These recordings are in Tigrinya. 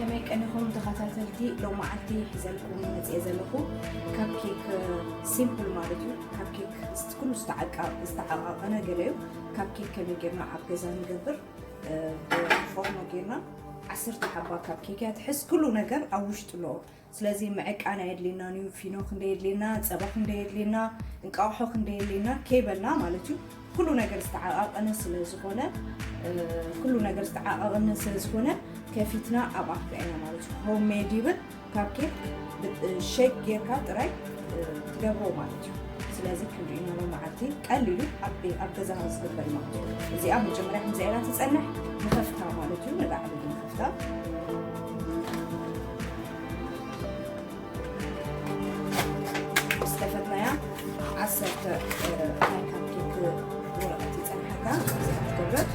ከመይ ቀኒኹም ተኸታተልቲ? ሎማዓንቲ ሒዘልኩም መፅየ ዘለኹ ካፕ ኬክ ሲምፕል ማለት እዩ። ካፕ ኬክ ኩሉ ዝተዓቃ- ዝተዓቃቐነ ገለ እዩ። ካፕ ኬክ ከመይ ጌርና ኣብ ገዛ ንገብር? እ፣ ብፎርኖ ጌርና ዓሰርተ ሓባ ካፕ ኬክ እያ ትሕዝ። ኩሉ ነገር ኣብ ውሽጡ ኣለዎ። ስለዚ ምዕቃን ኣየድልየናን እዩ። ፊኖ ክንደይ የድልየና፣ ፀባ ክንደይ የድልየና፣ እንቃቑሖ ክንደይ የድልየና ከይበልና ማለት እዩ። ኩሉ ነገር ዝተዓቃቀነ ስለ ዝኾነ፣ እ፣ ኩሉ ነገር ዝተዓቃቀነ ስለ ዝኾነ ከፊትና ኣብኣ ክንሪኣና ማለት እዩ። ሆም ሜድ ይብል ካፕ ኬክ ብ-፣ እ፣ ሼክ ጌርካ ጥራይ፣ እ፣ ትገብሮ ማለት እዩ። ስለዚ ክንሪእና ሎማዓንቲ ቀሊሉ ኣብ ቤ-፣ ኣብ ገዛና ዝግበር ማለት እዩ። እዚኣ መጀመርያ ከምዚኣ ኢላ ትጸንሕ፣ ንኸፍታ ማለት እዩ። ንላዕሊ ንኸፍታ። ምስ ከፈትናያ ዓሰርተ፣ እ፣ ናይ ካፕ ኬክ ወረቐት ይጸንሓካ። እዚኣ ትገብር።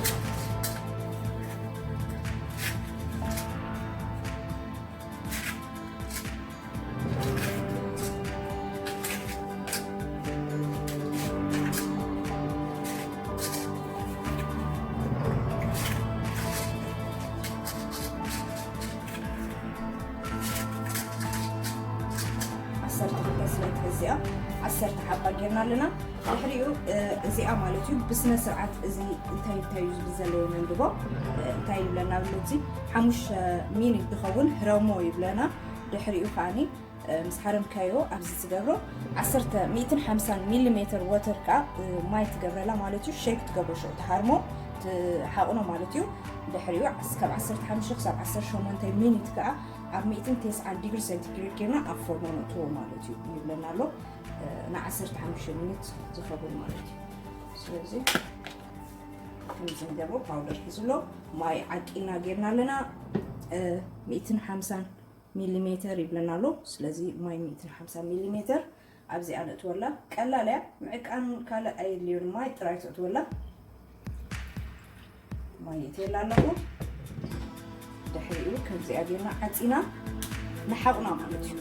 ዓሰርተ ክልተ ስላይስ እዚኣ ዓሰርተ ሓባ ጌርና ኣለና። ድሕሪኡ፣ እ፣ እዚኣ ማለት እዩ ብስነ ስርዓት እዚ እንታይ እንታይ እዩ ዝብል ዘለዎ መንድቦ፣ እ፣ እንታይ ይብለና ኣሎ? እዚ ሓሙሽተ ሚኒት ዝኸውን ህረሞ ይብለና። ድሕሪኡ ከዓኒ፣ እ፣ ምስ ሓረምካዮ ኣብዚ ትገብሮ ዓሰርተ፣ ሚእትን ሓምሳን ሚሊ ሜትር ወተር ከኣ፣ እ፣ ማይ ትገብረላ ማለት እዩ። ሼክ ትገብሮ ሽዑ ትሃርሞ፣ ትሓቕኖ ማለት እዩ። ድሕሪኡ ዓስ-፣ ካብ ዓሰርተ ሓሙሽተ ክሳብ ዓሰርተ ሸሞንተ ሚኒት ከኣ ኣብ ሚእትን ተስዓን ዲግሪ ሴንቲግሬድ ጌርና ኣብ ፎርኖ ነእትዎ ማለት እዩ ይብለና ኣሎ። እ፣ ንዓሰርተ ሓሙሽተ ሚኒት ዝኸውን ማለት እዩ። ስለዚ ከምዚ ንገብሮ ፓውደር ሒዙ ኣሎ። ማይ ዓቂና ጌርና ኣለና። እ፣ ሚእትን ሓምሳን ሚሊ ሜትር ይብለና ኣሎ። ስለዚ ማይ ሚእትን ሓምሳን ሚሊ ሜትር ኣብዚኣ ነእትወላ። ቀላል እያ፣ ምዕቃን ካልእ ኣየድልዮን፣ ማይ ጥራይ ተእትወላ። ማይ የእትየላ ኣለኹ። ድሕሪኡ ከምዚኣ ጌርና ዓጺና ንሓቑና ማለት እዩ።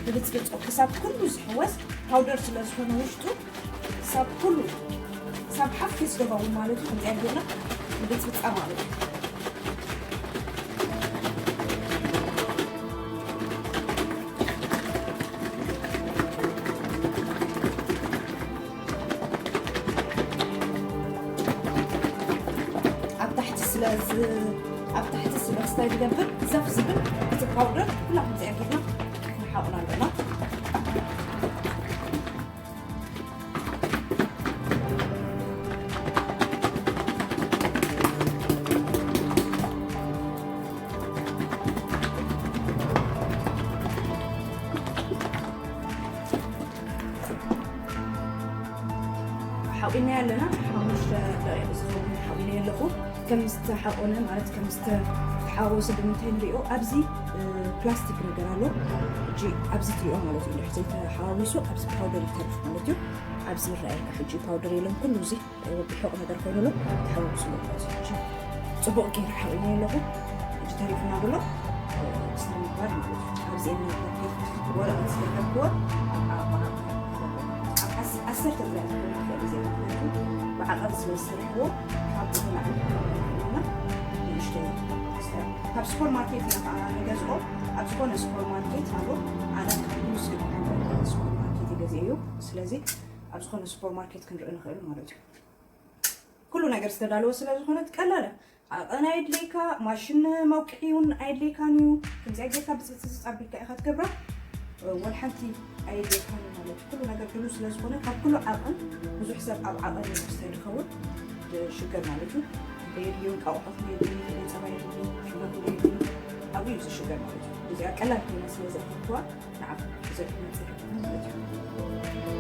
ንብጽብጾ ክሳብ ኩሉ ዝሕወስ ፓውደር ስለ ዝኾነ ውሽጡ ክሳብ ኩሉ ክሳብ ሓፍ እስከ ከውን ማለት እዩ። ከምዚኣ ጌርና ንብጽብጻ ማለት እዩ። ኣብ ታሕቲ ስለ ዝ-፣ ኣብ ታሕቲ ስለ ክስታይ ዝገብር ዘፍ ዝብል እቲ ፓውደር ኩላ ከምዚኣ ጌርና ንሓቑና ኣለና። ሓቂና ኣለና። ሓሙሽተ ደቂቕ ዝኸውን ሓቂና ኣለኹ። ከም ዝተሓቆነ ማለት ከም ዝተሓወሰ ብምንታይ ንሪኦ፣ ኣብዚ፣ እ፣ ፕላስቲክ ነገር ኣሎ። ሕጂ ኣብዚ ትሪኦ ማለት እዩ። እንድሕር ዘይተሓዋዊሱ ኣብዚ ፓውደር ይተርፍ ማለት እዩ። ኣብዚ ይረኣየካ ሕጂ ፓውደር የለን። ኩሉ እዚ ወዲ ሕቕ ነገር ኮይኑ ኣሎ። ተሓዋዊሱ ኣሎ። እዚ ሕጂ ጽቡቕ ገይረ ሓቂነ ኣለኹ። ሕጂ ተሪፍና ዘሎ፣ እ፣ ክስታይ ምግባር ማለት እዩ። ኣብዚ እኒ ወረቐት ዝገበርክዎ ኣብ፣ ኣብ፣ ኣብ፣ ኣብ ዓስ-፣ ዓሰርተ ጥራይ ክኸውን ይኽእል እዩ። ምኽንያቱ ብዓቐብ ስለ ዝሰርሕዎ ካብ ንላዕሊ ክኸውን ይኽእል እና ንእሽተይ ክስታይ ካብ ሱፐር ማርኬት ኢና ከዓ ንገዝኦ። ኣብ ዝኾነ ሱፐር ማርኬት ኣሎ። ኣነ ካብ ሙስሊም ሱፐር ማርኬት ይገዝእ እዩ። ስለዚ ኣብ ዝኾነ ሱፐር ማርኬት ክንርኢ ንኽእል ማለት እዩ። ኩሉ ነገር ዝተዳለወ ስለ ዝኾነ ቀላል እያ። ዓቐን ኣየድልየካ፣ ማሽን መውቅዒ እውን ኣየድልየካን እዩ። ከምዚኣ ጌርካ ብፅብፅብፅ ኣቢልካ ኢኻ ትገብራ። ወላ ሓንቲ ኣየድልየካን እዩ ማለት እዩ። ኩሉ ነገር ድሉ ስለ ዝኾነ ካብ ኩሉ ዓቐን ብዙሕ ሰብ ኣብ ዓቐን እዩ ክስታይ ዝኸውን ዝሽገር ማለት እዩ። እንተየድልዩ እንቃቑሖ ክንደይ የድልዩ፣ ክንደይ ፀባ የድልዩ፣ ሽግር ክንደይ የድልዩ፣ ኣብኡ እዩ ዝሽገር ማለት እዩ። እዚኣ ቀላል ኮይና ስለ ዘእተኽዋ ንዓኹም ሒዘልኩም መፂኣ ማለት እዩ።